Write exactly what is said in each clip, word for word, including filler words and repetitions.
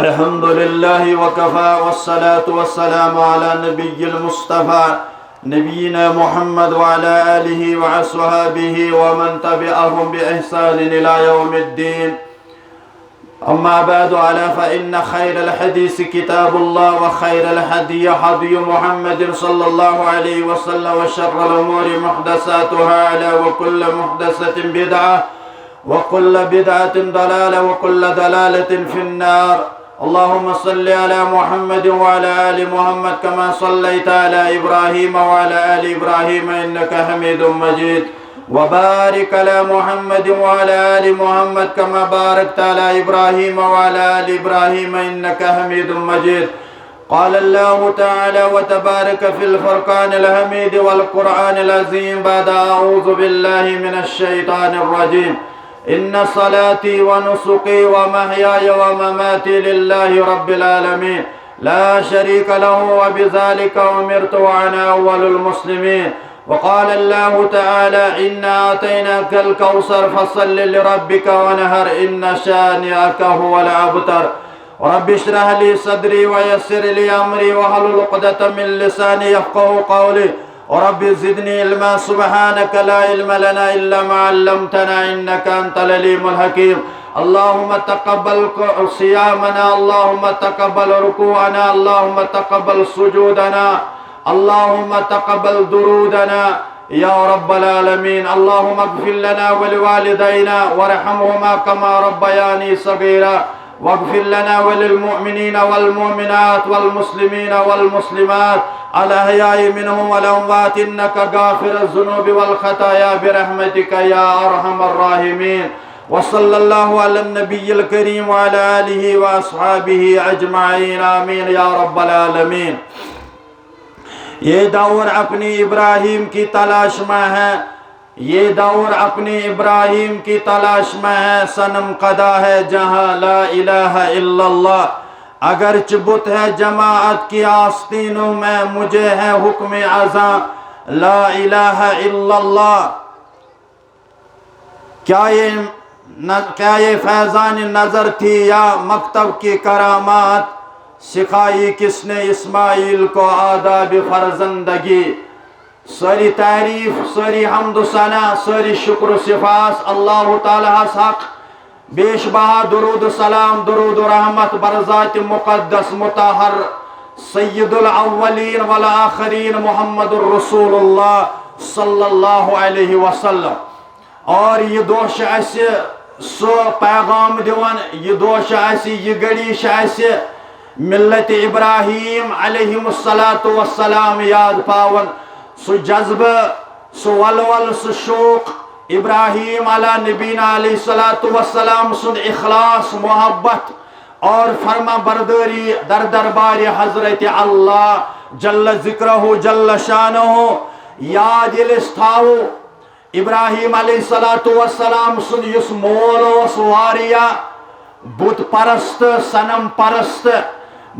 الحمد لله وكفى، والصلاة والسلام على النبي المصطفى نبينا محمد وعلى آله وأصحابه ومن تبعهم بإحسان إلى يوم الدين. أما بعد، ألا فإن خير الحديث كتاب الله، وخير الهدي هدي محمد صلى الله عليه وسلم، وشر الأمور محدثاتها، ألا وكل محدثة بدعة، وكل بدعة ضلالة، وكل ضلالة في النار. اللهم صل على محمد وعلى آل محمد كما صليت على إبراهيم وعلى آل إبراهيم إنك حميد مجيد. وبارك على محمد وعلى آل محمد كما باركت على إبراهيم وعلى آل إبراهيم إنك حميد مجيد. قال الله تعالى وتبارك في الفرقان الحميد والقرآن العظيم بعد أعوذ بالله من الشيطان الرجيم. إن صلاتي ونسكي ومحياي ومماتي لله رب العالمين لا شريك له وبذلك أمرت وأنا أول المسلمين. وقال الله تعالى: إنا أعطيناك الكوثر فصل لربك وانحر إن شانئك هو الأبتر. رب اشرح لي صدري ويسر لي أمري واحلل عقدة من لساني يفقهوا قولي. رب زدني علما. سبحانك لا علم لنا إلا ما علمتنا إنك أنت العليم الحكيم. اللهم تقبل صيامنا، اللهم تقبل ركوعنا، اللهم تقبل سجودنا، اللهم تقبل درودنا يا رب العالمين. اللهم اغفر لنا ولوالدينا وارحمهما كما ربياني صغيرا، واغفر لنا وللمؤمنين والمؤمنات والمسلمين والمسلمات الأحياء منهم والأموات إنك غافر الذنوب والخطايا برحمتك يا أرحم الراحمين. وصلى الله على النبي الكريم وعلى آله وأصحابه أجمعين. آمين يا رب العالمين. یہ دور اپنی ابراہیم کی تلاش میں ہے، یہ دور اپنی ابراہیم کی تلاش میں ہے، صنم قدا ہے جہاں لا الہ الا اللہ۔ اگرچہ بت ہے جماعت کی آستینوں میں، مجھے ہے حکم اذاں لا الہ الا اللہ۔ کیا یہ ن-، کیا یہ فیضان نظر تھی یا مکتب کی کرامات؟ سکھائی کس نے اسماعیل کو آداب فرزندگی؟ ساری تعریف، ساری حمد و ثنا، ساری شکر و سپاس اللہ تعالیٰ ہس حق۔ بیش بہا درود و سلام، درود و رحمت بر ذات مقدس مطہر سید الاولین والآخرین محمد الرسول اللہ صلی اللہ علیہ وسلم۔ اور یہ دۄہ چھُ اَسہِ سُہ پیغام دِوان، یہ دۄہ چھُ اَسہِ، یہ گھڑی چھِ اَسہِ ملت ابراہیم علیہم الصلوۃ والسلام یاد پاوان۔ سُہ جذبہٕ، سُہ ولول، سُہ شوق، ابراہیم علی نبینا علیہ الصلوۃ والسلام سُنٛد اخلاص، محبت اور فرما برداری در دربار حضرت اللہ جل ذکرہ جل شانہ یاد ییٚلہِ أسۍ تھاوو۔ ابراہیم علیہ الصلوۃ والسلام سُنٛد یُس مول اوس واریاہ بت پرست، صنم پرست،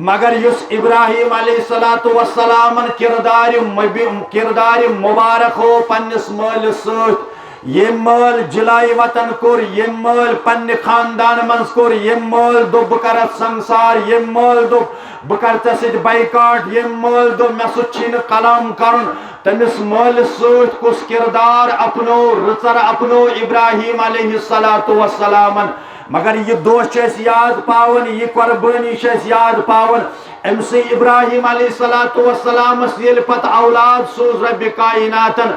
مگر یُس ابراہیم علیہ الصلوۃ والسلامن کردار مبی-، کردار مبارک ہو پننِس مٲلِس سۭتۍ، ییٚمۍ مٲلۍ جلایہِ وطن کوٚر، ییٚمۍ مٲلۍ پننہِ خاندان منٛز کوٚر، ییٚمۍ مٲلۍ دوٚپ بہٕ کرٕ اتھ سنگسار، ییٚمۍ مٲلۍ دوٚپ بہٕ کرٕ ژےٚ سۭتۍ بایکاٹ، ییٚمۍ مٲلۍ دوٚپ مےٚ سۭتۍ چھی نہٕ کلام کرُن، تٔمِس مٲلِس سۭتۍ کُس کردار اپنو، رٕژر اپنو ابراہیم علیہ الصلوۃ والسلامن۔ مگر یہِ دۄہ چھِ أسۍ یاد پاوان، یہِ قربٲنی چھِ أسۍ یاد پاوان۔ أمۍ سٕے ابراہیم علیہ الصلوۃ والسلامس ییٚلہِ پتہٕ اولاد سوٗز ربِ کائناتن،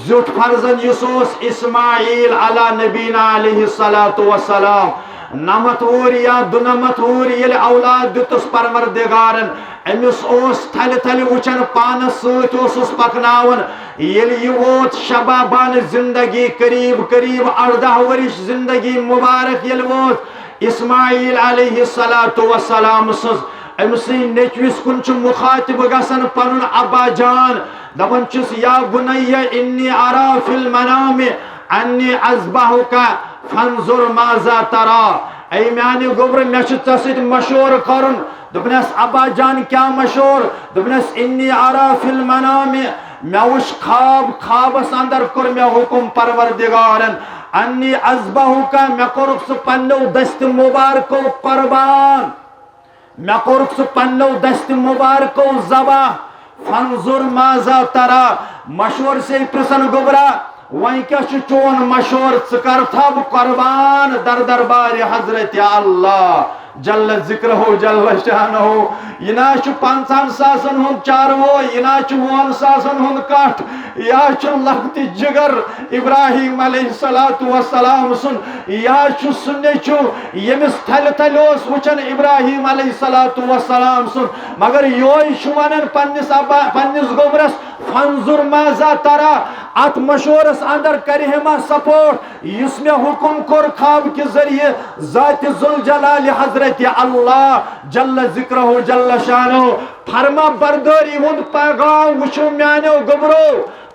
زیُٹھ فرزند یُس اوس اسماعیل علی نبینا علیہ الصلوۃ والسلام، نمتھ وُہُر یا دُنمتھ وُہُر ییٚلہِ اولاد دیُتُس پروردگارن، أمِس اوس تھلہِ تھلہِ وُچھان، پانس سۭتۍ اوسُس پکناوان۔ ییٚلہِ یہِ ووت شبابانہٕ زندگی، قریب قریب اردہ ؤرِش زندگی مبارک ییٚلہِ وٲژ اسماعیل علیہ الصلوۃ والسلام سٕنٛز، أمۍ سٕنٛدۍ نیٚچوِس کُن چھُ مخاطب گژھان پنُن ابا جان، دپان چھُس: یا بنی انی ارا فی المنام انی اذبحک فانظر ماذا تری۔ اے میانہِ گوٚبرٕ، مےٚ چھُ ژےٚ سۭتۍ مشورٕ کرُن۔ دوٚپنس: ابا جان، کیٛاہ مشورٕ؟ دوٚپنس: انی ارا فی المنام، مےٚ وُچھ خواب، خوابس اندر کوٚر مےٚ حکم پروردگارن، انی اذبحک، مےٚ کوٚرُکھ ژٕ پننیو دستِ مبارکو قربان۔ مےٚ کوٚرُکھ ژٕ پننیو دستِ مبارکو ذبح، فانظر ماذا ترى، مشورٕ سے پرژھن گوٚبرا، وۄنۍ کیٛاہ چھُ چون مشورٕ، ژٕ کر تھاو بہٕ قربان در دربارِ حضرت اللہ جل ذکرہ جل شانہ؟ یہِ نہ چھُ پنٛژاہن ساسن ہُنٛد چاروو، یہِ نہ چھُ وُہن ساسن ہُنٛد کٹھ، یہِ چھُ لۄکٹہِ جگر ابراہیم علیہ الصلوۃ والسلام سُنٛد، یہِ چھُ سُہ نیٚچُو ییٚمِس تھلہِ تھلہِ اوس وٕچھان ابراہیم علیہ الصلوۃ والسلام سُنٛد، مگر یہوے چھُ ونان پننِس ابا، پننِس گوبرس، فانظر ماذا ترى، اتھ مشورس اندر کرِ ہے ما سپورٹ، یُس مےٚ حکم کوٚر خواب کہِ ذریعہ ذات ذوالجلال حضرت اللہ جل ذکرہ جل شانہ۔ فرما بردٲری ہُنٛد پیغام وٕچھِو میانیو گوبرو،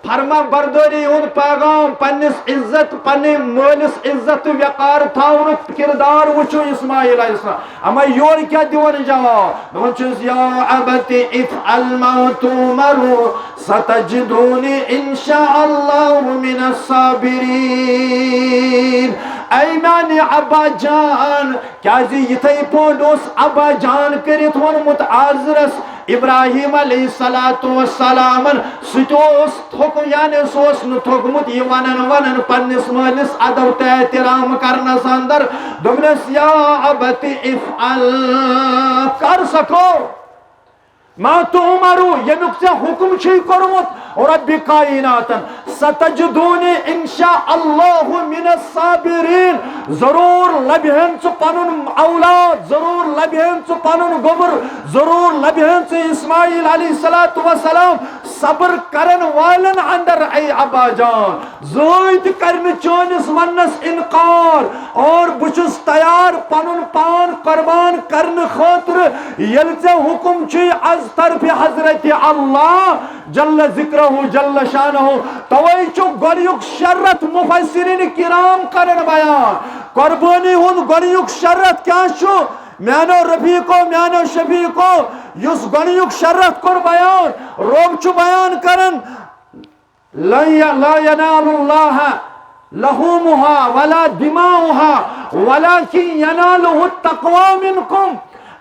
فرما بردٲری ہُنٛد پیغام، پننِس عزت، پننہِ مٲلِس عزت تہٕ وقار تھاونُک کردار وٕچھِو اسماعیل علیہ السلام۔ اما یورٕ کیٛاہ دِوان جواب؟ دَپان چھُس، یا ابت افعل ما تؤمر ستجدنی ان شاء اللہ من الصابرین۔ اے میانہِ ابا جان، کیازِ یِتھے پٲٹھۍ اوس ابا جان کٔرِتھ ووٚنمُت آزرس ابراہیم علیہ الصلوۃ والسلامن، سُہ تہِ اوس تھوٚک، یعنی سُہ اوس نہٕ تھوٚکمُت یہِ ونان ونان پننِس مٲلِس ادب تہٕ احترام کرنس اندر۔ دوٚپنس، یا ابت افعل، کر سا کٲم، ما تؤمر، ییٚمیُک ژےٚ حُکم چھُے کوٚرمُت رۄبِ کائناتن، ستجدنی ان شاء اللہ من الصابرین، ضروٗر لبہِ ہن ژٕ پنُن اولاد، ضروٗر لبہِ ہن ژٕ پنُن گوٚبُر، ضروٗر لبہِ ہن ژٕ اسماعیل علیہ الصلوۃ والسلام صبر کرن والٮ۪ن اندر، اے ابا جان۔ زٕہٕے تہِ کرِ نہٕ چٲنِس وننس انکار، اور بہٕ چھُس تیار پنُن پان قربان کرنہٕ خٲطرٕ، ییٚلہِ ژےٚ حُکم چھُے از طرفِ حضرت اللہ جل ذکرہ جل شانہ۔ توے چھُ گۄڈٕنیُک شرط مفسرین کرام کران بیان، قربٲنی ہُنٛد گۄڈٕنیُک شرط کیٛاہ چھُ؟ میانیو رفیقو، میانیو شفیقو، یُس گۄڈٕنیُک شرط کوٚر بیان، رۄب چھُ بیان کران، لن ی-، لا ینال اللہ لحومها ولا دماؤها ولكن يناله التقوى منكم۔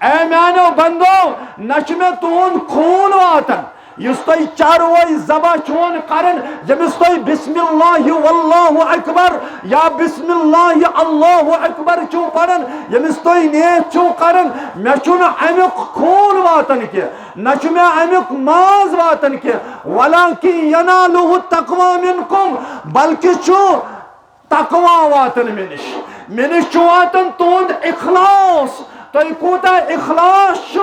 اے میانیو بندو، نہ چھُ مےٚ تُہُنٛد خوٗن واتان، یُس تُہۍ چاروٲے ذبح چھِوٕ کران، ییٚمِس تُہۍ بسم اللہ واللہ اکبر یا بسم اللہ اللہ اکبر چھِو پران، ییٚمِس تُہۍ نیت چھِو کران، مےٚ چھُنہٕ امیُک خوٗن واتان کینٛہہ۔ نہ چھُ مےٚ امیُک ماز واتان کینٛہہ، ولكن يناله التقوى منكم، بلکہِ چھُ تقوی واتان مےٚ نِش، مےٚ نِش چھُ واتان تُہُنٛد اخلاص، تۄہہِ کوٗتاہ اخلاص چھُ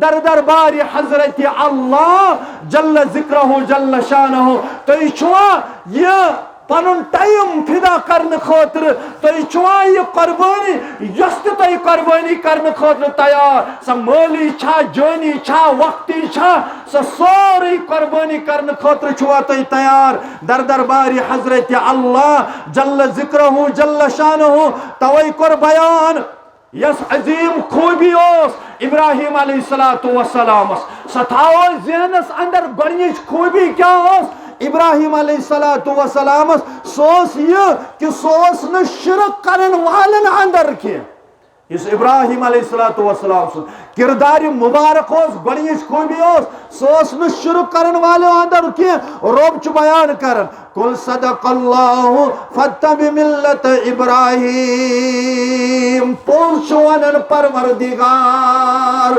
در دربارِ حضرت اللہ جل ذکرہ جل شانہ، تُہۍ چھُوا یہِ پنُن ٹائم فدا کرنہٕ خٲطرٕ، تُہۍ چھُوا یہِ قربٲنی، یۄس تہِ تُہۍ قربٲنی کرنہٕ خٲطرٕ تیار، سۄ مٲلی چھا، جٲنی چھا، وقتی چھا، سۄ سٲرٕے قربٲنی کرنہٕ خٲطرٕ چھُوا تُہۍ تیار در دربارِ حضرت اللہ جل ذکرہ جل شانہ؟ توے کوٚر بیان، یۄس عظیم خوٗبی اوس ابراہیم علیہ الصلوۃ والسلامس، سۄ تھاوو ذہنس اندر۔ گۄڈنِچ خوٗبی کیٛاہ اوس ابراہیم علیہ الصلوۃ والسلامس؟ سُہ اوس یہِ کہِ سُہ اوس نہٕ شرک کرن والٮ۪ن اندر کینٛہہ۔ یُس ابراہیم علیہ الصلوۃ والسلام سُنٛد کردارِ مبارک اوس، گۄڈنِچ خوٗبی اوس، سُہ اوس نہٕ شرک کرن والٮ۪و اندر کینٛہہ۔ رۄب چھُ بیان کران، قل صدق اللہ فاتبع ملت ابراہیم۔ پوٚز چھُ ونان پروردگار،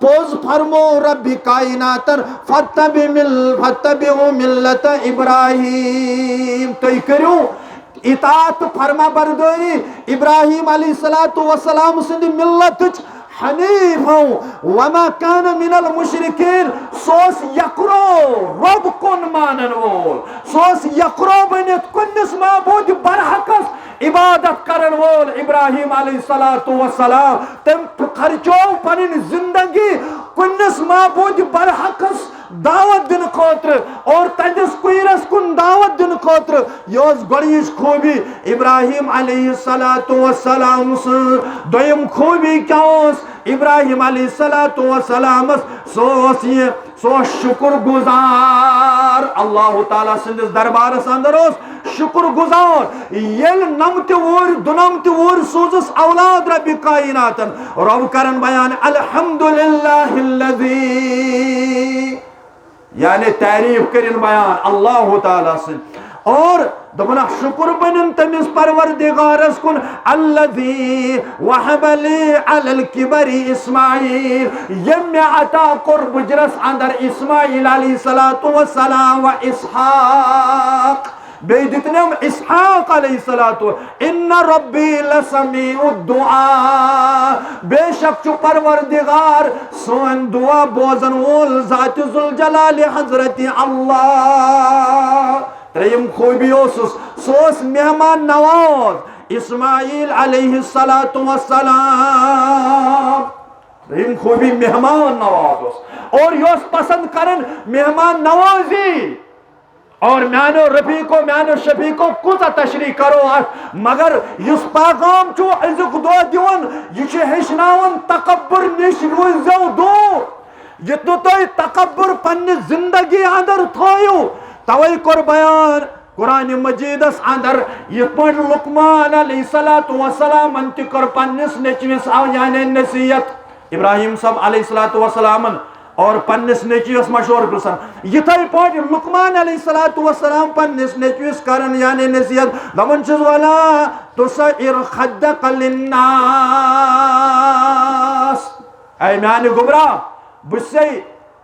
پوٚز فرمو رب کائناتن، فاتبع مل-، فاتبعوا ملت ابراہیم۔ تُہۍ کٔرِو اطاعت تہٕ فرما بردٲری ابراہیم علیہ الصلوۃ والسلام سٕنٛدِ ملتٕچ، حنیفا وما کان من المشرکین، سُہ اوس یکرو رۄب کُن مانن وول، سُہ اوس یکرو بٔنِتھ کُنِس معبوٗد برحقس عبادت کرن وول ابراہیم علیہ الصلوۃ والسلام۔ تٔمۍ خرچوو پنٕنۍ زندگی کُنِس معبوٗد برحقس دعوت دِنہٕ خٲطرٕ اور تہنٛدِس کُیرس کُن دعوت دِنہٕ خٲطرٕ۔ یہِ اوس گۄڈٕنِچ خوٗبی ابراہیم علیہ الصلوۃ والسلام سٕنٛز۔ دوٚیِم خوٗبی کیٛاہ اوس ابراہیم علیہ الصلوۃ والسلامس؟ سُہ اوس یہِ، سُہ اوس شُکر گُزار۔ اللہ تعالیٰ سٕنٛدِس دربارس اندر اوس شکر گزار، ییٚلہِ نمتہِ وُہُر، دُنمتہِ وُہُر سوٗزُس اولاد ربِ کائناتن۔ رب کرن بیان، الحمدللہ الذی، یعنی تعریف کرن بیان اللہ تعالیٰ سٕنٛز۔ اور دوٚپُن، شکر بنن تٔمِس پروردگارس کُن، الذی وہب لی علی الکبر اسماعیل، ییٚمۍ مےٚ عطا کوٚر بُجرس اندر اسماعیل علیہ الصلوۃ والسلام و اسحاق۔ بیٚیہِ دِتنم اسحاق علیہ الصلوۃ۔ ان ربی لسمیع الدعاء، بے شک چھُ پروردگار سٲنۍ دعا بوزن وول ذات ذوالجلال حضرت اللہ۔ ترٛیٚیِم خوٗبی اوسُس، سُہ اوس مہمان نواز اسماعیل علیہ الصلوۃ والسلام۔ ترٛیٚیِم خوٗبی مہمان نواز اوس، اور یہِ اوس پسند کران مہمان نوازی۔ اور میانیو رفیقو، میانیو شفیقو، کۭژاہ تشریح کرو اتھ، مگر یُس پیغام چھُ أزیُک دۄہ دِوان، یہِ چھُ ہیٚچھناوان تکبر نِش روٗززیو دوٗر۔ یُتھ نہٕ تُہۍ تکبر پننہِ زندگی اندر تھٲیِو۔ توے کوٚر بیان قرآن مجیدس اندر، یِتھ پٲٹھۍ لقمان علیہ الصلوۃ والسلامن تہِ کٔر پننِس نیٚچوِس او یعنی نصیحت۔ ابراہیم صٲب علیہ الصلوۃ والسلامن اور پننِس نیٚچوِس مشورٕ پرژھان۔ یِتھے پٲٹھۍ لقمان علیہ الصلوۃ والسلام پننِس نیٚچوِس کران یعنی نصیحت، دپان چھِس، ولا تصعر خدک للناس، اے میانہِ گوٚبرا، بہٕ چھُسے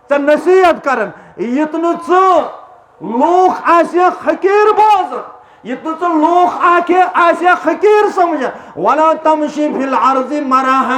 ژےٚ نصیحت کران، یُتھ نہٕ ژٕ لوٗکھ آسہِ حقیٖر بوزان، یُتھ نہٕ ژٕ لوٗکھ آکھے آسہِ حقیٖر سمجھان۔ ولا تمشی فی الارض مرحا،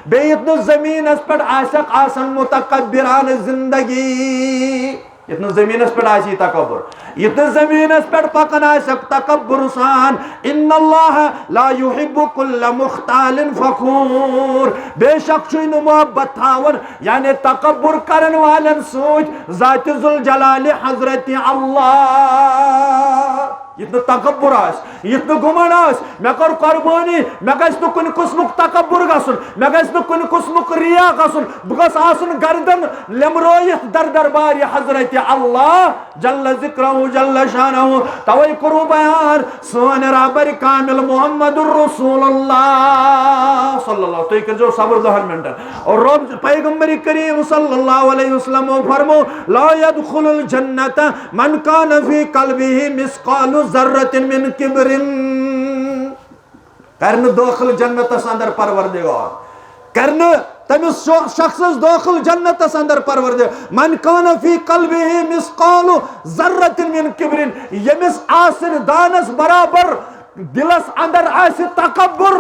بیٚیہِ یُتھ نہٕ زٔمیٖنس پٮ۪ٹھ آسکھ آسان متکبرانہٕ زندگی، یُتھ نہٕ زٔمیٖنس پٮ۪ٹھ آسی تکبر، یُتھ نہٕ زٔمیٖنس پٮ۪ٹھ پکان آسکھ تکبر سان۔ ان اللہ لا یحب کل مختال فخور، بے شک چھُے نہٕ محبت تھاوان یعنی تکبر کرن والٮ۪ن سۭتۍ ذات ذوالجلال حضرت اللہ۔ یُتھ نہٕ تکبر آسہِ، یُتھ نہٕ گُمنڈ آسہِ، مےٚ کٔر قربٲنی، مےٚ گژھِ نہٕ کُنہِ قٕسمُک تکبر گژھُن، مےٚ گژھِ نہٕ کُنہِ قٕسمُک ریا گژھُن، بہٕ گژھٕ آسُن گردن لیمرٲیِتھ در دربارِ حضرت اللہ جل ذکرہ جل شانہ۔ توے کوٚروٕ بیان سٲنۍ رہبر کامل محمد رسول اللہ صلی اللہ۔ تُہۍ کٔرۍزیو صبر دہن منٹن۔ اور رب پیغمبر کریم صلی اللہ علیہ وسلم فرمو، لا يدخل الجنة من كان في قلبه مثقال ذرة من كبر۔ کرنہٕ دٲخل جنتس اندر پروردگار، کرنہٕ تٔمِس شو-، شخصس دٲخل جنتس اندر پروردگار۔ من كان في قلبه مثقال ذرة من كبر، ییٚمِس آسن دانس برابر دلس اندر آسہِ تکبر،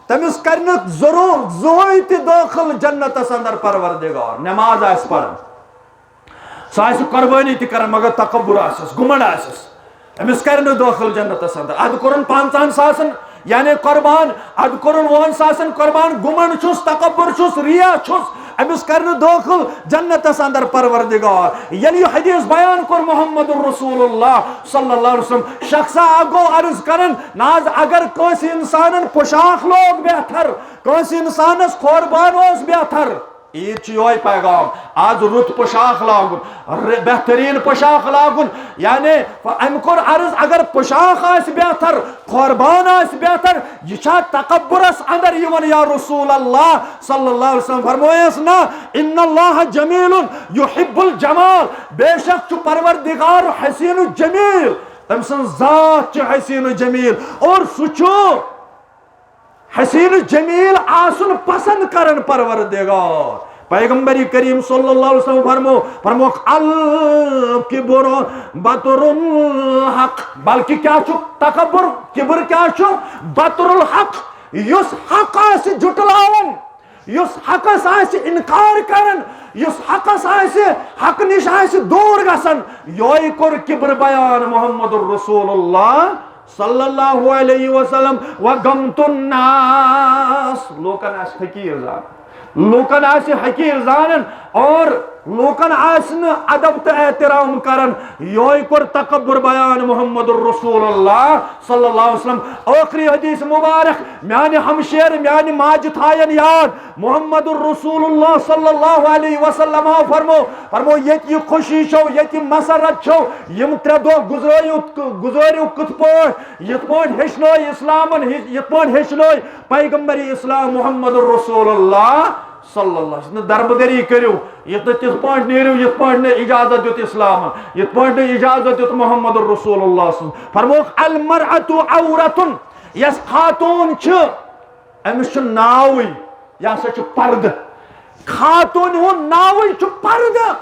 تٔمِس کرنہٕ ضرور زٕہٕے تہِ دٲخل جنتس اندر پروردگار۔ نماز آسہِ پران، سُہ آسہِ قربٲنی تہِ کران، مگر تکبر آسٮ۪س، گُمنڈ آسٮ۪س، أمِس کرِ نہٕ دٲخل جنتس اندر۔ ادٕ کوٚرُن پنژاہن ساسن یعنی قربان، ادٕ کوٚرُن وُہن ساسن قربان، گُمنڈ چھُس، تکبر چھُس، ریا چھُس، أمِس کرِ نہٕ دٲخل جنتس اندر پروردگار۔ ییٚلہِ یہِ حدیث بیان کوٚر محمد رسول اللہ صلی اللہ علیہ وسلم، شخصا اکھ گوٚو عرض کران، نہ حظ، اگر کٲنٛسہِ انسانن پوشاک لوگ بہتر، کٲنٛسہِ انسانس قربان اوس بہتر، عیٖد چھُ یِہوٚے پیغام۔ آز رُت پوشاک لاگُن، ر-، بہتریٖن پوشاک لاگُن، یعنی اَمہِ کوٚر عرض، اگر پوشاک آسہِ بہتر، قربان آسہِ بہتر، یہِ چھا تکبرس اندر یِوان یا رسول اللہ صلی اللہ علیہ وسلم؟ فرمویس، نہ، ان اللہ جمیل یحب الجمال، بے شک چھُ پروردگار حسین و جمیل، تٔمۍ سٕنٛز ذات چھِ حسین و جمیل، اور سُہ چھُ حسین جمیل آسُن پسند کرن پروردگار۔ پیغمبر کریم صلی اللہ علیہ وسلم فرمو، فرموکھ، الکبر بطر الحق۔ بلکہ کیا چھُ تکبر؟ کبر کیا چھُ؟ بطر الحق۔ یُس حق آسہِ جُٹلاوُن، یُس حقس آسہِ انکار کران، یُس حقس آسہِ، حق نِش آسہِ دوٗر گژھان، یوے کوٚر کبر بیان محمد رسول اللہ صلی اللہ علیہ وسلم۔ وغمط الناس، لوکن آسہِ فقیر زانان۔ لوٗکن آسہِ حقیٖر زانان اور لوٗکن آسہِ نہٕ ادب تہٕ احترام کران۔ یِہوٚے کوٚر تکبر بیان محمد رسول اللہ صلی اللہ علیہ وسلم۔ ٲخری حدیث مبارک، میانہِ ہمشیر، میانہِ ماجہِ تھاین یاد، محمد رسول اللہ صلی اللہ علیہ وسلم فرمو، فرمو، ییٚتہِ یہِ خوشی چھو، ییٚتہِ یہِ مسرت چھو، یِم ترٛےٚ دۄہ گُزٲرِو، گُزٲرِو کِتھ پٲٹھۍ؟ یِتھ پٲٹھۍ ہیٚچھنٲے اسلامن، یِتھ پٲٹھۍ ہیٚچھنٲے پیغمبر اسلام محمد رسول اللہ صلی اللہ علیہ وسلم۔ دربدری کٔرِو، یِتھ نہٕ تِتھ پٲٹھۍ نیرِو، یِتھ پٲٹھۍ نہٕ اجازت دیُت اسلامن، یِتھ پٲٹھۍ نہٕ اجازت دیُت محمد رسول اللہ صلی اللہ علیہ وسلم۔ فرمووُکھ، المرأة عورة، یۄس خاتوٗن چھِ، أمِس چھُ ناوٕے، یہِ ہسا چھُ پردٕ۔ خاتوٗنہِ ہُنٛد ناوٕے چھُ پردٕ۔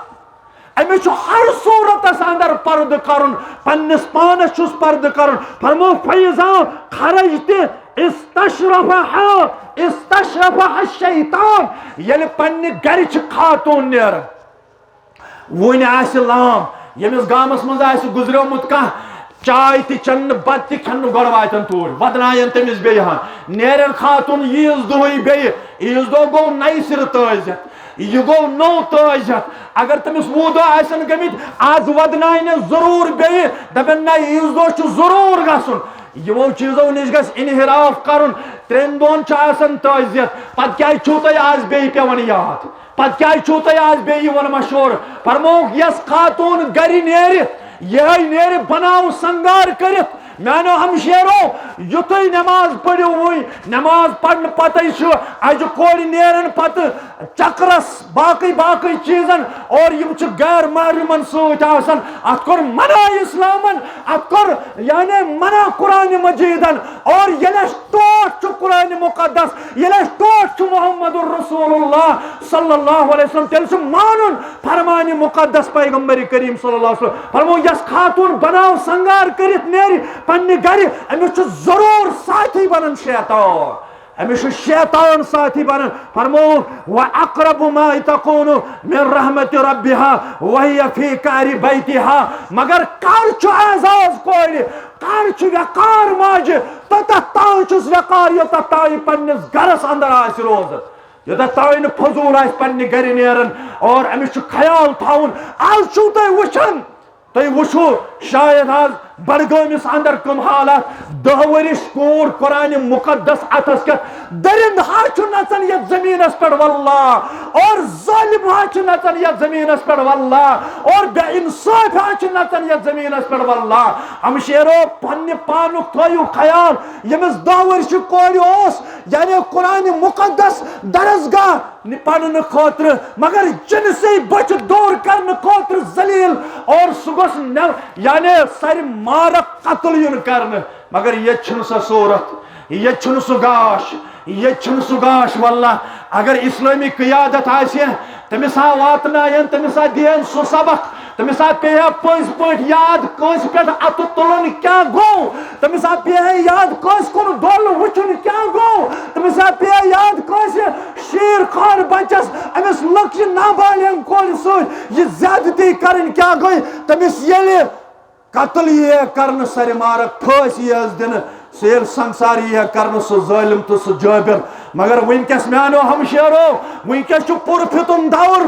أمِس چھُ ہر صوٗرتس اندر پردٕ کرُن، پننِس پانس چھُس پردٕ کرُن۔ فرموو، فیضا خرجت استشرفها، استشرفها الشیطان۔ ییٚلہِ پننہِ گرِ چھِ خاتوٗن نیران، وُنہِ آسہِ لام، ییٚمِس گامس منٛز آسہِ گُزریومُت کانٛہہ، چاے تہِ چٮ۪نہٕ، بتہٕ تہِ کھٮ۪نہٕ، گۄڈٕ واتن توٗرۍ، ودناین تٔمِس بیٚیہِ ہن۔ نیرن خاتوٗن عیٖذ دۄہٕے بیٚیہِ، عیٖذ دۄہ گوٚو نَیہِ سرٕ تٲزیت، یہِ گوٚو نوٚو تٲزیت۔ اگر تٔمِس وُہ دۄہ آسن گٔمٕتۍ، از ودناینس ضروٗر بیٚیہِ، دپن، نہ، عیٖذ دۄہ چھُ ضروٗر گژھُن۔ یِمو چیٖزو نِش گژھِ انحراف کرُن۔ ترٛٮ۪ن دۄہن چھُ آسان تٲزیت، پتہٕ کیازِ چھُو تۄہہِ از بیٚیہِ پٮ۪وان یاد؟ پتہٕ کیازِ چھُو تۄہہِ آز بیٚیہِ یِوان مشورٕ؟ فرمووُکھ، یۄس خاتوٗن گرِ نیرِ، یِہے نیرِ بناو سنگار کٔرِتھ۔ میانیو ہمشیرو، یُتھُے نماز پٔرِو وُنۍ، نماز پرنہٕ پتے چھُ اجہِ کورِ نیران پتہٕ چکرس، باقٕے باقٕے چیٖزن، اور یِم چھِ غیر محرمن سۭتۍ آسان۔ اتھ کوٚر منع اسلامن، اتھ کوٚر یعنی منع قرآن مجیدن۔ اور ییٚلہِ اَسہِ ٹوٹھ چھُ قرآن مقدس، ییٚلہِ اَسہِ ٹوٹھ چھُ محمد رسول اللہ صلی اللہ علیہ وسلم، تیٚلہِ چھُ مانُن فرمان مقدس پیغمبر کریم صلی اللہ علیہ وسلم۔ فرمو، یۄس خاتون بناو سنگار کٔرِتھ نیرِ پننہِ گرِ، أمِس چھُ ضروٗر ساتھی بنان شیطان، أمِس چھُ شیطان ساتھی بنان۔ فرمو، وَأَقْرَبُ مَا تَكُونُ مِنْ رَحْمَةِ رَبِّهَا وَهِيَ فِي قَعْرِ بَيْتِهَا۔ مگر کر چھُ اعزاز کورِ، کر چھُ وقار ماجہِ، توٚتتھ تام چھُس وقار، یوٚتتھ تام یہِ پننِس گرس اندر آسہِ روزان، یوٚتتھ تام نہٕ فضول آسہِ پننہِ گرِ نیران۔ اور أمِس چھُ خیال تھاوُن۔ آز چھُو تُہۍ وٕچھان، تُہۍ وٕچھِو شاید آز بڈگٲمِس اندر کٕم حالات۔ دَہ ؤرِش کوٗر قرآن مقدس اتھس کٮ۪تھ، دٔرِنٛد ہا چھُ نژان یتھ زمینس پٮ۪ٹھ واللہ، اور ظٲلم ہا چھُ نژان یتھ زمینس پٮ۪ٹھ واللہ، اور بے انصاف ہا چھُ نژان یتھ زمینس پٮ۪ٹھ واللہ۔ ہمشیرو، پننہِ پانُک تھٲیِو خیال۔ ییٚمِس دَہ ؤرِش کورِ اوس، یعنی قرآن مقدس درسگاہ نہِ پرنہٕ خٲطرٕ، مگر جنسی بۄچھِ دور کرنہٕ خٲطرٕ ذلیل، اور سُہ گوٚژھ نہ-، یعنی سرِ مارک قتل یُن کرنہٕ۔ مگر ییٚتہِ چھُنہٕ سۄ صوٗرت، ییٚتہِ چھُنہٕ سُہ گاش، ییٚتہِ چھُنہٕ سُہ گاش۔ واللہ، اگر اسلٲمی قیادت آسہِ، تٔمِس ہا واتناین، تٔمِس ہا دِین سُہ سبق، تٔمِس ہا پیٚیہِ ہا پٔزۍ پٲٹھۍ یاد کٲنٛسہِ پٮ۪ٹھ اَتھٕ تُلُن کیٛاہ گوٚو، تٔمِس ہا پیٚیہِ ہا یاد کٲنٛسہِ کُن ڈۄل وٕچھُن کیٛاہ گوٚو، تٔمِس ہا پیٚیہِ ہا یاد کٲنٛسہِ شیٖر خوار بچس، أمِس لۄکچہِ نابالغ کورِ سۭتۍ یہِ زیادتی کرٕنۍ کیٛاہ گٔے۔ تٔمِس ییٚلہِ قتل یی ہے کرنہٕ، سرِ مارک پھٲسۍ یی ہس دِنہٕ، سُہ ییٚلہِ سنگسار یی ہے کرنہٕ، سُہ ظٲلم تہٕ سُہ جٲبر۔ مگر وٕنکیٚس میانیو ہمشیرو، وٕنکیٚس چھُ پُر فِتُن دور۔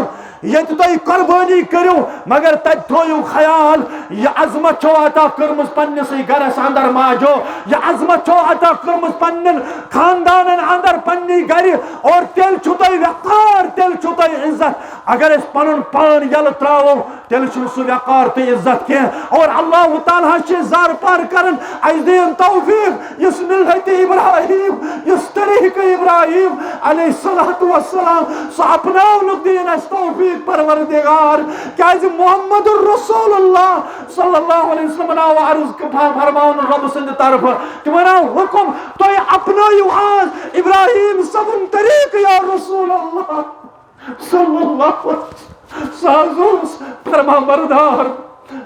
ییٚتہِ تُہۍ قۄربٲنی کٔرِو، مگر تَتہِ تھٲیِو خیال، یہِ عظمت چھو عطا کٔرمٕژ پننِسٕے گرس اندر ماجو، یہِ عظمت چھو عطا کٔرمٕژ پننٮ۪ن خاندانن اندر پننی گرِ، اور تیٚلہِ چھُو تۄہہِ وقار، تیٚلہِ چھُو تۄہہِ عزت۔ اگر أسۍ پنُن پان یَلہٕ ترٛاوو، تیٚلہِ چھُنہٕ سُہ وقار تہٕ عزت کینٛہہ۔ اور اللہ تعالیٰ ہس چھِ زار پار کران، اَسہِ دِیِن توفیق، یُس ملت ابراہیم، یُس طریقہ ابراہیم علیہ الصلوۃ والسلام، سُہ اپناونُک دِیِن اَسہِ توفیق پروردگار۔ کیازِ محمد رسول اللہ صلی اللہ علیہ وسلمن آو عرض ک-، فرماونہٕ رۄبہٕ سٕنٛدِ طرفہٕ، تِمن آو حُکم، تُہۍ اپنٲیِو آز ابراہیم صٲبُن طریقہٕ یا رسول اللہ۔ صلی اللہ علیہ وسلم۔ سُہ حظ اوس فرما بردار۔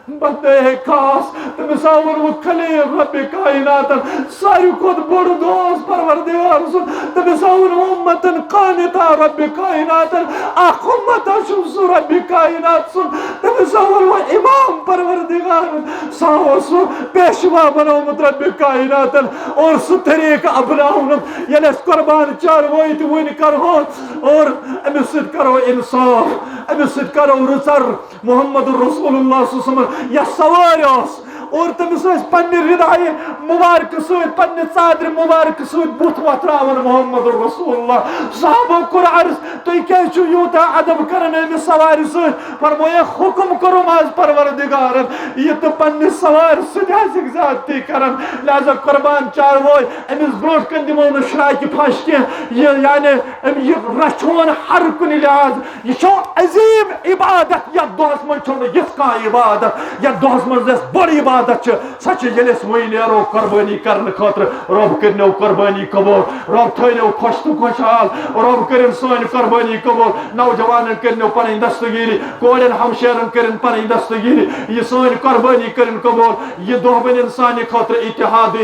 بندے خاص، تٔمِس ہا ووٚنمُت خلیل رب کائناتن، ساروی کھۄتہٕ بوٚڑ دوست پروردگار سُنٛد، تٔمِس ہا ووٚنمُت امتن قانتا رب کائناتن، اکھ امت ہا چھُ سُہ رب کائنات سُنٛد، تٔمِس ہا ووٚنمُت امام پروردگارن، سُہ ہا اوس سُہ پیشوا بنومُت رب کائناتن، اور سُہ طریقہٕ اپناونہٕ، ییٚلہِ أسۍ قربان چاروٲے تہِ وُنہِ کرہون، اور أمِس سۭتۍ کرو انصاف، أمِس سۭتۍ کرو رٕژر۔ محمد رسول اللہ صلی اللہ علیہ وسلم یس سوارِ اوس اور تٔمِس ٲسۍ پننہِ ردایہِ مبارکہٕ سۭتۍ، پننہِ ژادرِ مبارکہٕ سۭتۍ بُتھ وۄتھراوان محمد رسول اللہ۔ صحابو کوٚر عرض، تُہۍ کیازِ چھِو یوٗتاہ ادب کران أمِس سوارِ سۭتۍ؟ فرمووُکھ، حکم کوٚرُم از پروردگارن، یہِ تہٕ پننِس سوارِ سۭتۍ آسہِ زیادتی کران، لہذا قربان چاروٲے، أمِس برونٛٹھ کَنہِ دِمو نہٕ شراکہِ پھش کینٛہہ۔ یہِ یعنی أمۍ یہِ رَچھون ہر کُنہِ لحاظ۔ یہِ چھو عظیٖم عبادت، یَتھ دۄہَس منٛز چھو نہٕ یِژھ کانٛہہ عبادت، یَتھ دۄہَس منٛز اَسہِ بٔڑ عبادت چھِ۔ سۄ چھِ ییٚلہِ أسۍ وۄنۍ نیرو قۄربٲنی کرنہٕ خٲطرٕ، رۄب کٔرِنو قۄربٲنی قبوٗل، رۄب تھٲینو خۄش تہٕ خۄشحال، رۄب کٔرِن سٲنۍ قۄربٲنی قبوٗل، نوجوانن کٔرِنو پنٕنۍ دستگیٖری، کورٮ۪ن ہمشیرن کٔرِن پنٕنۍ دستگیٖری، یہِ سٲنۍ قۄربٲنی کٔرِن قبوٗل۔ یہِ دۄہ بنہِ اِنسانہِ خٲطرٕ اتحادٕے۔